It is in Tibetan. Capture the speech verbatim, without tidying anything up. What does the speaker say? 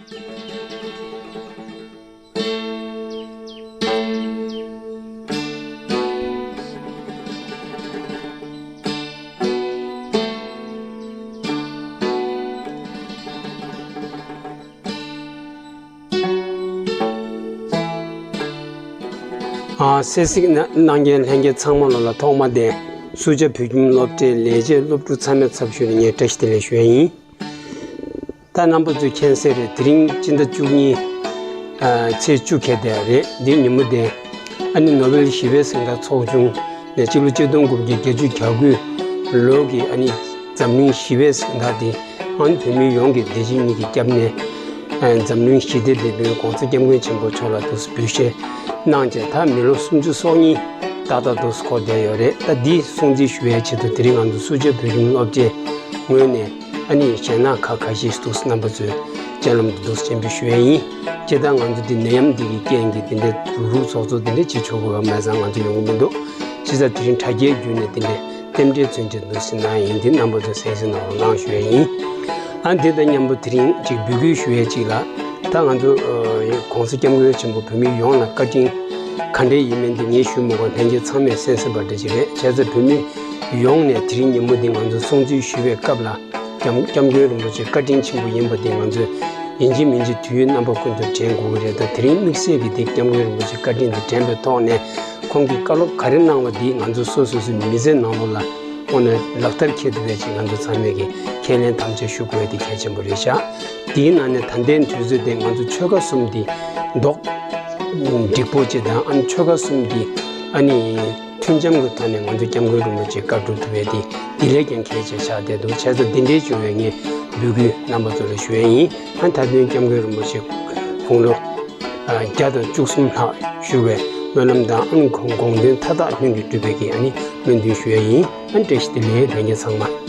ཨ། གསན་གཟིགས་གནང་མཁན་ལྷན་རྒྱས་ཚང་མ་ལོ་ལ་ཐོག་མ་དེ་སུ་ཇཱ་བོད་ཁྱིམ་སློབ་གྲྭའི་ལས་བྱེད་སློབ་ཕྲུག་ཚང་མའི་ཚབ་ཞུས་ནས་ངས་བཀྲ་ཤིས་བདེ་ལེགས་ཞུ་ཡ་ཡིན། ད་རྣམ་པ་ཚོས་མཁྱེན་གསལ་རེད། དེ་རིང་སྤྱི་ཟླ་བཅུ་གཉིས། ཨ། ཚེས་བཅུ་ཁེལ་བསྡད་རེད། འདིའི་ཉིན་མོ་དེ་ཨ་ནི་ནོ་བེལ་ཞི་བའི་གཟེངས་རྟགས་ཚོགས་ཆུང་ནས་སྤྱི་ལོ་ཆིག་སྟོང་དགུ་བརྒྱ་བརྒྱད་ཅུ་གྱ་དགུ་ལོ་གི་ཨ་ནི་འཛམ་གླིང་ཞི་བའི་གཟེངས་རྟགས་དེ་ཨ་ནི་བོད་མི་ཡོངས་ཀྱི་བདེ་སྐྱིད་གཉིས་ཀྱི་སྐྱབས་གནས། ཨ། འཛམ་གླིང་ཞི་བདེ་དེད་དཔོན་༸གོང་ས་༸སྐྱབས་མགོན་ཆེན་པོ་མཆོག་ལ་འདུག་སེ་འབུལ་བཞེས་གནང་བྱས། ད་མི་ལོ་སུམ་ཅུ་སོ་གཉིས་ཏག་ཏག་འདུག་སེ་འཁོར་བསྡད་ཡོད་རེད། ད་འདི་སྲུང་བརྩི་ཞུ་ཡའི་ཆེད་དུ་དེ་རིང་ང་ཚོ་སུ་ཇཱ་བོད་ཁྱིམ་སློབ་གྲྭའི་ངོས་ནས་ཨ་ནི་གཞས་སྣ་ཁག་ཁ་ཤས་འདུག་སེ་རྣམ་པ་ཚོའི་སྤྱན་ལམ་དུ་འདུག་སེ་སྤྱན་འབུལ་ཞུ་ཡས་ཡིན། སྤྱིར་བཏང་ང་ཚོ་འདི་ནད་ཡམས་འདི་གི་རྐྱེན་གྱིས་འདི་འདྲའི་རུག་རུག་ཚོགས་ཚོགས་འདི་འདྲ་བྱེད་ཆོག་གི་ཡོད་མེད་ཙང་ང་ཚོ་ཡོང་གི་མི་འདུག་བྱས་ཙང་དེ་རིང་དྲ་རྒྱའི་བརྒྱུད་ནས་འདི་འདྲའི་རྟེན་འབྲེལ་མཚོན་བྱེད་འདུག་སེ་གནང་ཡིན། འདི་རྣམ་པ་ཚོ་གསན་གཟིགས་གནང་རོགས་གནང་ཞུ་ཡས་ཡིན། ཨ། འདི་དང་མཉམ་པོ་དེ་རིང་ཅིག་འབོད་སྐུལ་ཞུ་ཡས་ཅིག་ལ། ད་ང་ཚོ་༸གོང་ས་༸སྐྱབས་མགོན་ཆེན་པོ་བོད་མི་ཡོངས་ལ་བཀའ་དྲིན་ག་འདྲའི་ཡིན་མིན་འདི་ངས་ཞུ་མི་དགོས། ལྷན་རྒྱས་ཚང་མས་གསན་གསན་པ་འདྲ་ཅིག་རེད། བྱས་ཙང་བོད་མི་ཡོངས་ནས་དེ་རིང་ཉིན་མོ་འདི་ང་ཚོ་སྲུང་བརྩི་ཞུ་བའི་སྐབས་ལ་༸སྐྱབས་༸སྐྱབས་མགོན་རིན་པོ་ཆེ་བཀའ་དྲིན་ཆེན་པོ་ཡིན་པ་འདི་ང་ཚོས་ཡིན་གཅིག་མིན་གཅིག་དུས་ཡུན་རྣམ་པ་ཀུན་ཏུ་དྲན་དགོས་ཀྱི་རེད། ད་དེ་རིང་དམིགས་བསལ་གྱིས་འདི་༸སྐྱབས་མགོན་རིན་པོ་ཆེ་བཀའ་དྲིན་འདི་དྲན་པའི་ཐོག་ནས་ཁོང་གིས་བཀའ་སློབ་ག་རེ་གནང་བ་འདི་ང་ཚོ་སོ་སོ་སོའི་མི་ཚེ་ནང་ལོགས་ལ་དངོས་གནས་ལག་བསྟར་འཁྱེར་ཐུབ་པའི་ཆེད་ང་ཚོ་ཚང་མས་ཀྱི་ཁས་ལེན་དམ་བཅའ་ཞུ་དགོས་འདི་གལ་ཆེན་པོ་རེད་ཤག་དེའི་ནང་ནས་ད་ལྟའི་དུས་ཚོད་དེ་ང་ཚོ་ཆོལ་ཁ་གསུམ་འདི་རྡོག་འགྲིག་པོ་ཅིག་དང་། ཨ་ནི་ཆོལ་ཁ་གསུམ་འདི་ཨ་ནི་མཐུན་འཆམ་གྱི་ཐོག་ནས་ང་ཚོ་༸སྐྱབས་མགོན་རིན་པོ་ཆེ་བཀའ་སྒྲུབ་ཐུབ་པའི་དེ་འདི་ལས་ཀྱང་གལ་ཆེ་ཆགས་བསྡད་འདུག་བྱས་ཙང་འདི་འདྲའི་བྱུང་བའི་ངས་འབོད་སྐུལ་རྣམ་པ་ཚོ་ལ་ཞུ་ཡས་ཡིན། ཨ། མཐའ་དོན་༸སྐྱབས་མགོན་རིན་པོ་ཆེ་དགུང་ལོ་བརྒྱ་དང་བཅུ་གསུམ་ལྷག་བཞུགས་པའི་སྨོན་ལམ་དང་། ཨ་ནི་དགོངས་དོན་མཐའ་དག་ལྷུན་གྱིས་གྲུབ་པའི་གི་ཨ་ནི་སྨོན་འདུན་ཞུ་ཡས་ཡིན། ཨ། བཀྲ་ཤིས་བདེ་ལེགས་ལྷན་རྒྱས་ཚང་མ།